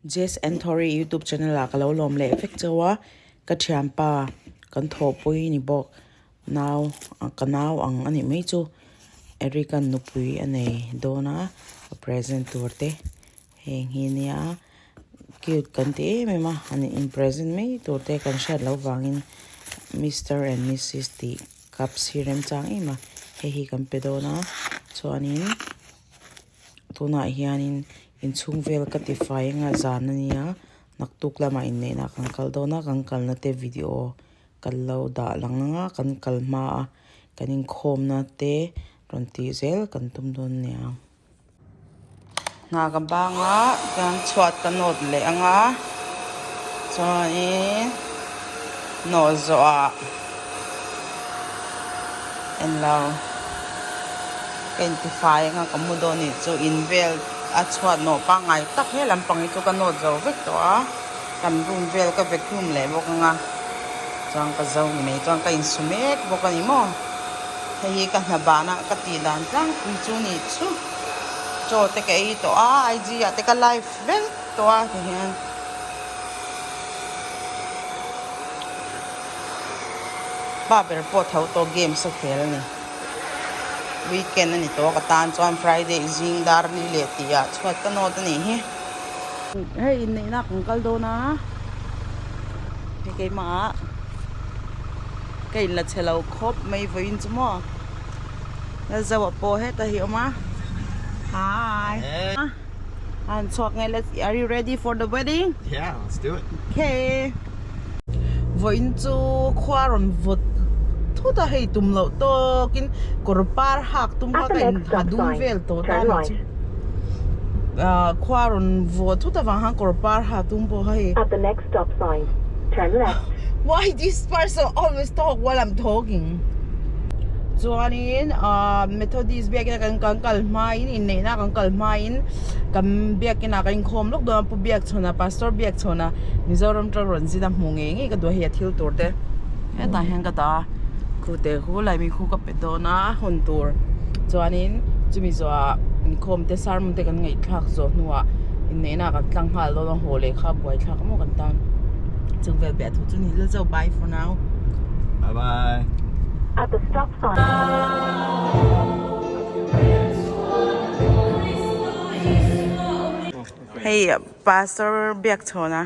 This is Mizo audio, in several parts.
Jess and Tori youtube channel ah ka lo lawm leh vek chauh a, ka thianpa kan thawhpui ni bawk nau ka nau ang a nih mai chu Eric a nupui a nei dawn a a present tur te heng hi nia cute kan ti em em a an in present mai tur te kan hriat loh vangin Mister and Missis tih cups hi remchang em a hei hi kan pe dawn a chuanin. Tunah hianin inchhung vel ka ti fai anga zan a nia naktuk lamah inneihna kan kal dawn a kan kalna te video kan lo dah lang anga kan kal hma a kan inkhawmna te rawn tih zel kan tum dawn a nia. Hna ka bang a chuan chhuat ka nawt leh anga chuanin nawh zawhah englo. Ka intifai anga ka mu dawn nih chu in vel a chhuat nawh pangngai tak he lampang hi chu ka nawt zo vek tawh a kan room vel ka vacuum leh bawk anga chuan ka zo ni mai chuan ka insu mek bawk a ni maw hei hi ka hna bahna ka tih dan tlangpui chu nih chu chaw te ka ei tawh a IG ah te ka live vek tawh a tihian. Pa ber pawh tho tawh games a khel a ni. Weekend a ni tawh ka tan chuan Friday zing dar li leh tih ah chhuat ka nawt a nih hi. Hei inneihna kan kal dawn a, hei keimah ah ka inla chhe lo khawp mai vawiin chu maw Lalzoa pawh heta hi a awm a, hi. An chhuak nge let's are you ready for the wedding? Yeah, let's do it. Okay. Vawiin chu khua rawn vawt thut a hei tum loh tawkin kawr par hak tum kha ka in ha dum vel tawh ta ni chu. Ah khua rawn vawt thut avang khan kawr par ha tum pawh kha hei. At the next stop sign, turn left. Why this person always talk while I'm talking? Chuanin ah Methodist biakina kan kan kal hmain inneihna kan kal hmain kan biakina kan inkhawm lawk dawn a pu Biakchhawna Pastor Biakchhawna Mizoram tang rawn zin a hmu ngei ngei ka duh a hei a thil tur te hetah hian ka dah a khu te khu lai mi khu ka pe dawn a hawn tur chuanin chumi zawhah inkhawm te sermon te kan ngaihthlak zawh hnuah inneihna kan tlang nghal dawn a haw leh kha buaithlak maw kan tan chung vel piah thu chu ni Lilzo bye for now. Bye bye. At the stop sign. Hei Pastor Biakchhawna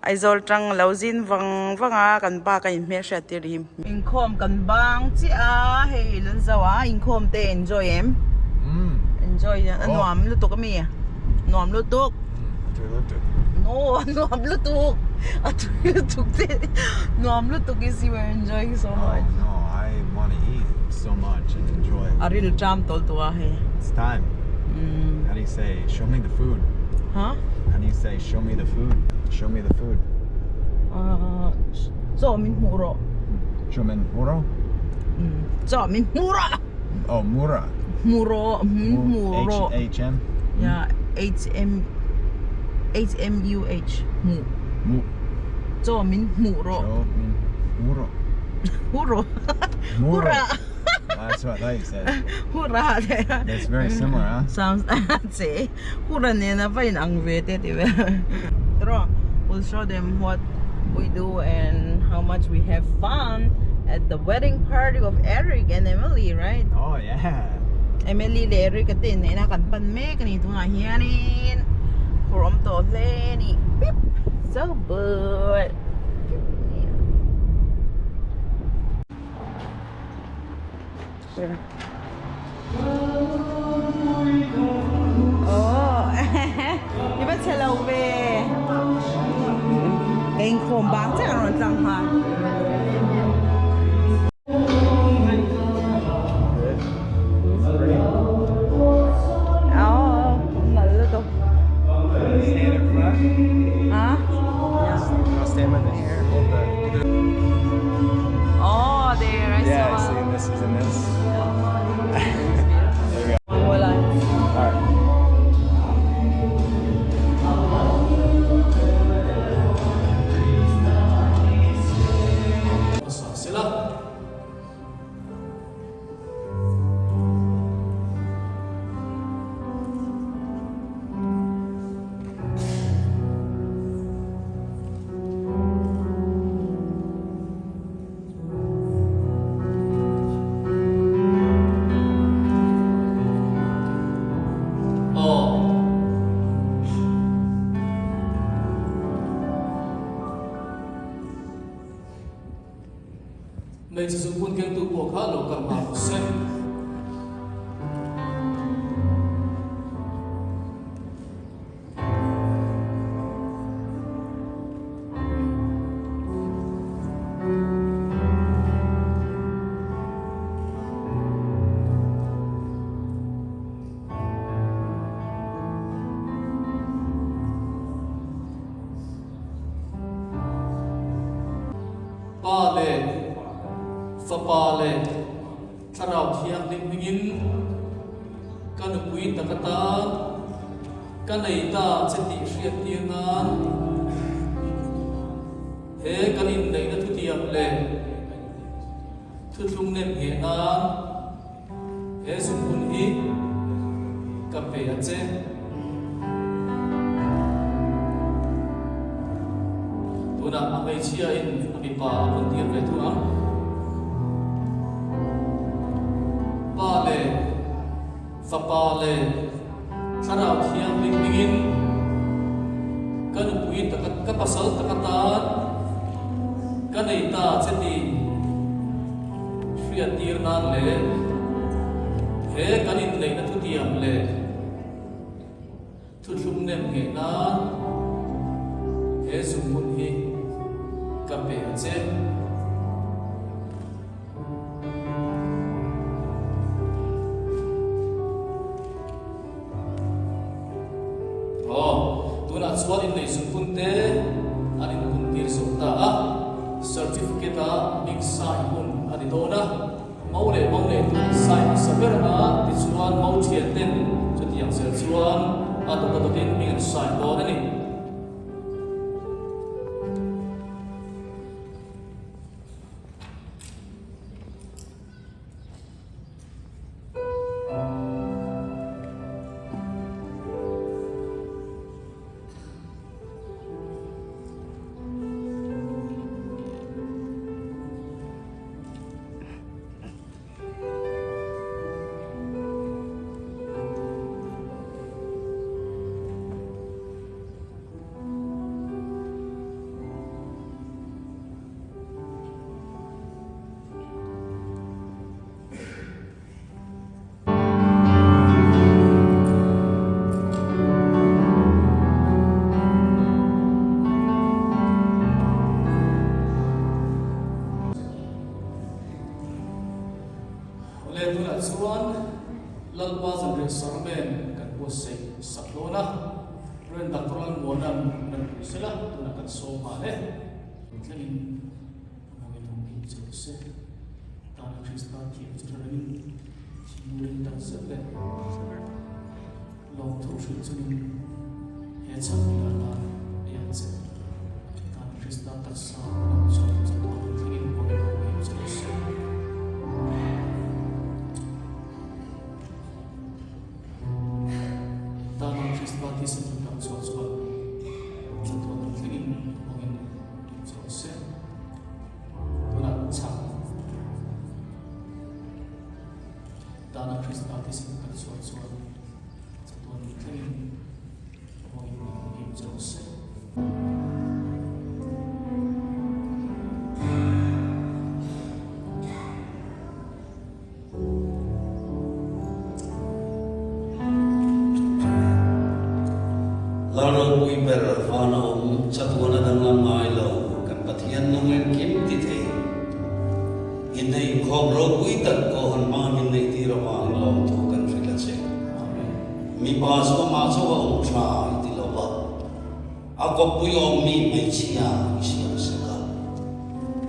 Aizawl tang lo zin vang vang a kan pa ka inhmel hriat tir hi. Inkhawm kan bang chiah a hei Lalzo a inkhawm te enjoy em? Enjoy a nuam lutuk ami nuam lutuk. A tui lutuk. No a nuam lutuk a tui lutuk te nuam lutuk is you are enjoying so much. Oh no I want to eat so much and enjoy. A ril tram tawlh tawh a hei. It's time. How do you say show me the food? Huh? How do you say show me the food? Show me the food. Uh, chaw min hmuh rawh. Chaw min hmuh rawh? Chaw min hmuh rawh. Oh, mura. Hmuh rawh, min hmuh rawh. H H M. Yeah, H M H M U H hmuh. Hmuh. Chaw min hmuh rawh. Chaw min hmuh rawh. Hmuh rawh. Mura. That's what I thought you said. Hura. That's very similar, huh? Sounds che. Hura nen a va in ang ve te ti ve. Tro, we'll show them what we do and how much we have fun at the wedding party of Eric and Emily, right? Oh yeah. Emily leh Eric a te inneihna kan pan mek a ni tunah hianin phur awm tawh hle a ni. Pip! So good. Oh, i va chhe lo ve. Ka inkhawm bang chiah a rawn tlang nghal. Oh, nal lutuk. Stand in front. Huh? Stand with the hair. Hold the. Oh, there I Yeah, saw. see, and this is in this. There you go. Wala. All right. Hmeichhe zungphun kengtu pawh kha lo kal nghal rawh se. Pa leh Fapa leh Thlarau Thianghlim hmingin ka nupui tak atan ka nei ta che tih hriat tir nan he kan inneihna thutiam leh thuthlung nem ngheh nan He zungbun hi ka pe a che. Tunah a hmeichhia in a mipa a vawn tir ve thung ang. Pa leh Fapa leh Thlarau Thianghlim hmingin ka nupui taka ka pasal taka tan ka nei ta che tih Hriattir nan leh he kan inneihna thutiam leh thuthlung nem ngheh nan he zungbun hi ka pe a che. Aw, tunah chuan inneih zungbun te an inbun tir zawk ta a, certificate a hming sign hun a ni dawn a, mo leh mo nei tur an sign hmasa ber a, tichuan mo thian ten chutiang zel chuan a dawt a dawtin hming an sign dawn a ni. Awle tunah chuan Lalpa zanriah sermon kan buatsaih sak dawn a, Rev Doctor Lalmuana'n rawn pui sela tunah kan sawm nghal e. Thlengin Hmangin awm hi che rawh se. Tana Krista thiam chu hre rengin thinlung tak zet leh lawmthu hrilh chungin he chhan hi atan ei ang che. Tana Krista taksa lam chuan chatuan hun thlengin hmangin awm hi che rawh se. Tana Krista thisen lam chuan chuan chatuan hun thlengin hmangin Chawh se tunah chhak dana Krista thisen kan chhuah chuan chatuan ni thlengin hawngin min him chawh se. Lal ropui ber van a awm, chatuan a danglam ngai lo, kan Pathian nung engkim ti thei. Inneih inkhawm ropui tak kawhan hmang min neih tir avangin lawmthu kan hrilh a che. Mipa chu amah chauh a awm tha i ti lo va, a kawppui awmmi hmeichhia i siam sek a.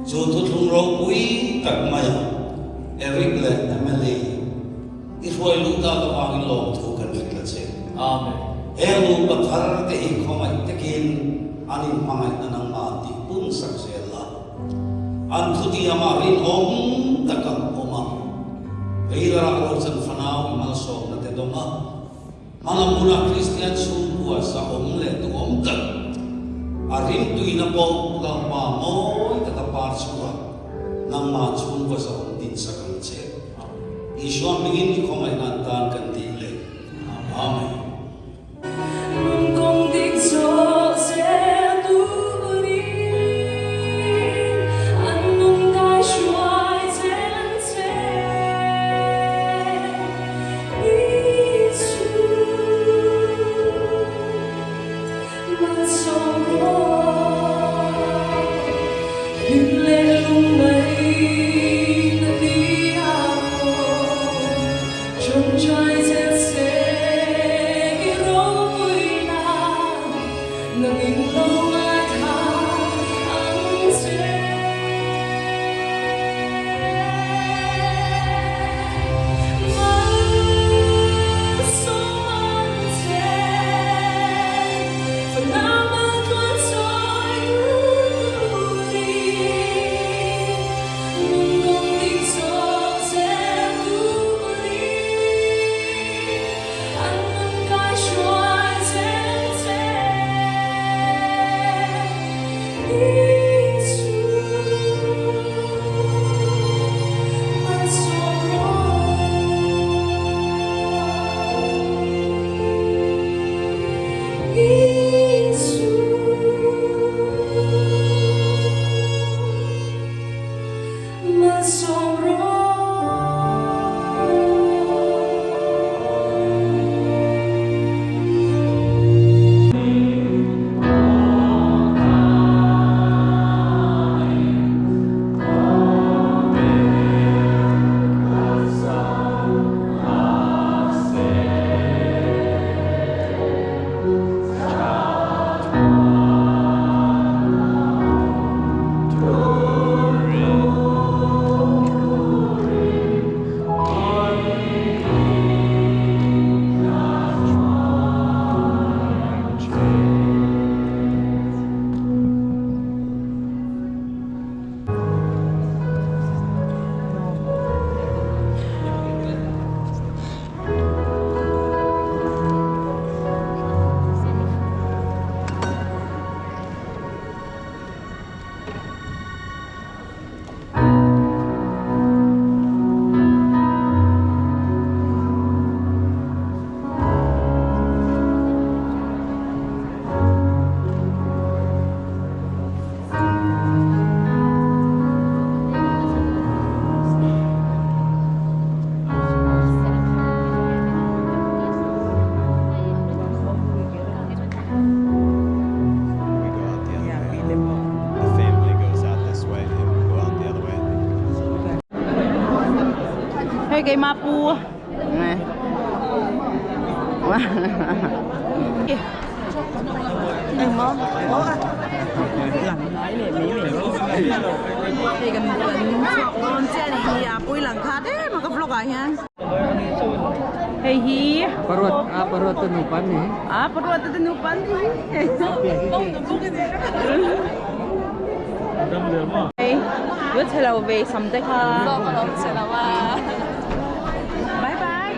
Chu thuthlung ropui tak maia Eric leh Emily i hruai luh tak avangin lawmthu kan hrilh a che. Amen. Heng nupa thar te hi khawngaih takin an inhmangaihna nangmah an tih pun sak zel la. An thutiamah rinawm tak a awm a, Veilarah Rochan fanau i malsawmna te dawng a, Hmalam hunah Kristian chhungkua zahawm leh duhawm tak, a rimtuina pawh Lalpa mawi taka par chhuah nangmah chhungkua zahawm dinsak ang che. Isua hmingin i khawngaihna an tan kan tih leh. Amen. Kawng dik zawh zel turin an nun kai hruai. We go out the other way. The family goes out this way and we go out the other way. Hei keimah pu Hei kan kan dawn chiah a nih hi a pui lang khat em a ka vlog ah hian hei hi Paruat a paruat te nupa an ni hi a paruat te nupa an ni hi hei yo chhelo ve sam te kha bye bye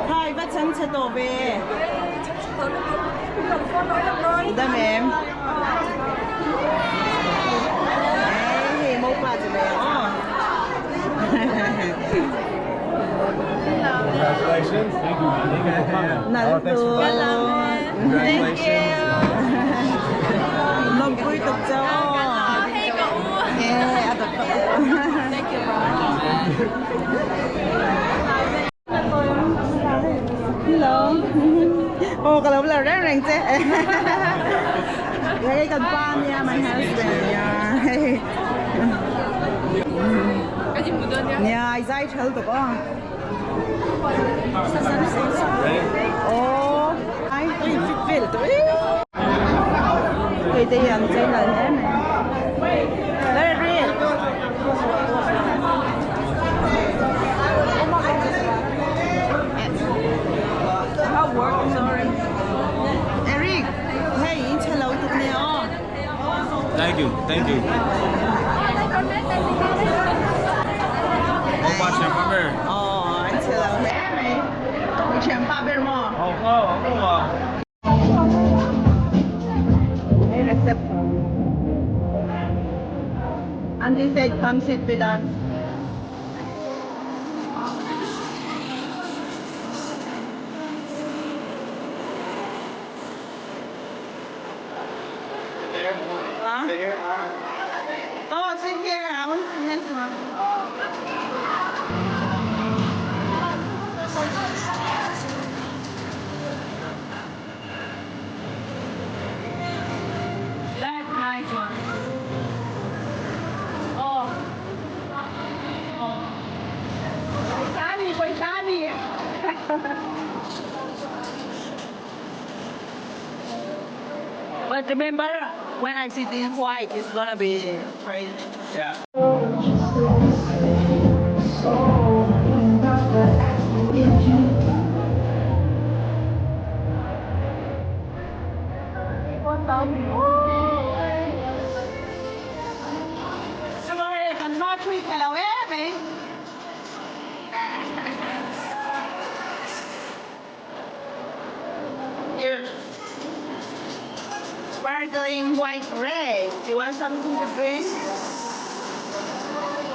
Khai va chhan chhe tawh ve. Dam em. Ei hei mopa chu ve aw. Congratulations. Thank you. Nal tu. Thank you. Lawmpui tuk chau aw. Ee a dawt tuk. Hello. Oh, ka lo la reng reng che. Hei kan pa nia my husband nia. Nia i zai thal tuk aw. Oh, ai ui fit vel tuk e. Hei te hi an chei nalh hle mai. Larry. Eric, hei in chhe lo tuk nia aw. Thank you. Thank you. Andy said, come sit with us. Huh? Oh, sit here. I want to sit next one. That's nice one. Oh. Oh. Pawisa ni, But remember, when I sit in white, it's gonna be crazy. Yeah. Here. Sparkling white red. Do you want something to drink?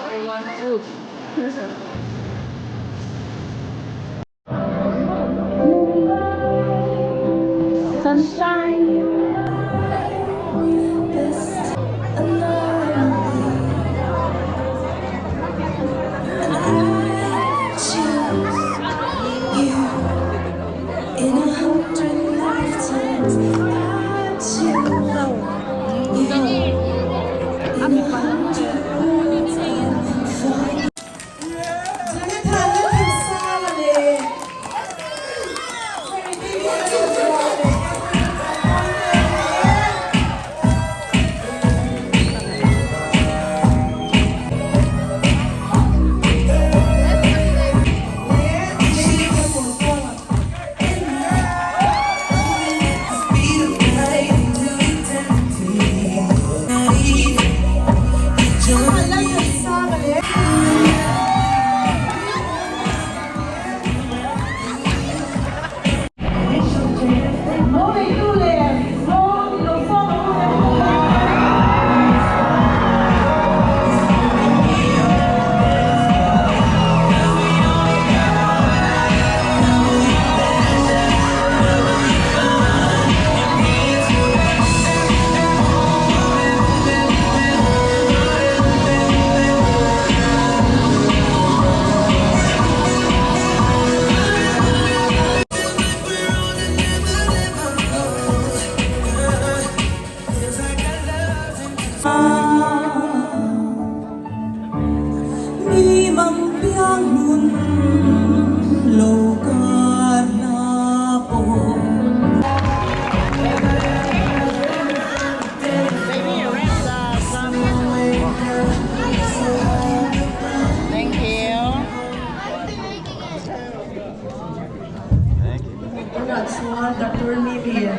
Or you want food? Sunshine. In 100 lifetimes, I choose you. In 100 worlds and find. Jonathan Lalthansanga leh Charity Lianchhungkua leh Edwin Champawnte leh. Leh Lily te Pawlkuanga. Lalthansanga leh. Lo neitu leh lo lo sawm ang u kan ti a. Mi mang piang hun lo kar na pawh. Baby, you read the some. Thank you. Thank you. Tunah chuan Doctor Mimi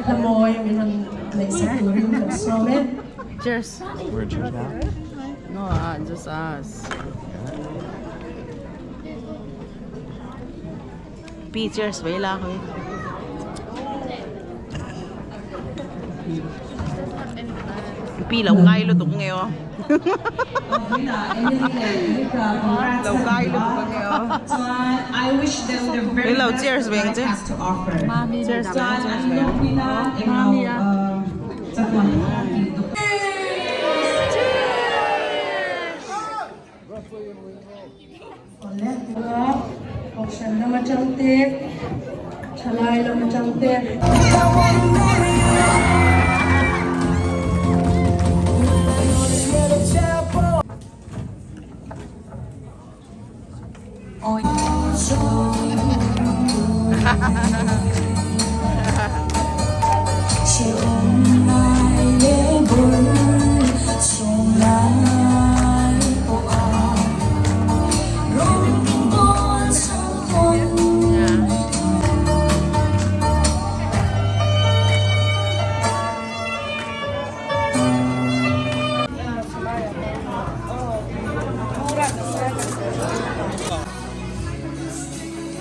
Hlamawi min rawn neihsak turin kan sawm e. Cheers. We're in church now? No, just us. Pi cheers vei la hoi. Pi lo ngai lutuk nge aw. Lo ngai lutuk nge aw. I wish them the very Hello, best cheers, that life Weng. has to offer. Cheers, Chuan cheers, an Weng. lawmpuina englo chatuan Awle Kohhran lam atang te, thalai lam atang te.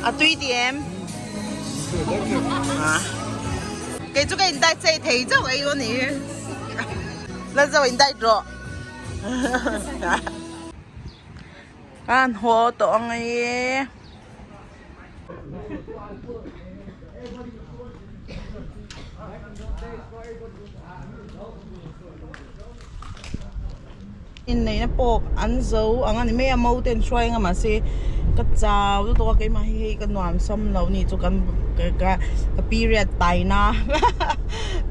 A tui ti em? Kei chu ka in diet sei thei chauh ei aw ni. La zo in diet rawh. Kan haw tawh ang e. Inneihna pawh an zo ang a ni mai a mo te an hruai ang a mahse ka chau lutuk a keimah hi hei ka nuam sam lo ni chu kan ka ka period taina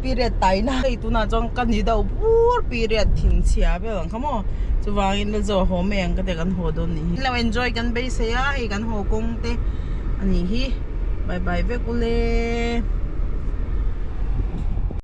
period taina hei tunah chuan ka ni deuh bur period thinchhia vel ang kha maw chuvangin la zo haw mai ang ka tia kan haw dawn ni hi lo enjoy kan beisei a hei kan haw kawng te a nih hi bye bye vek ule.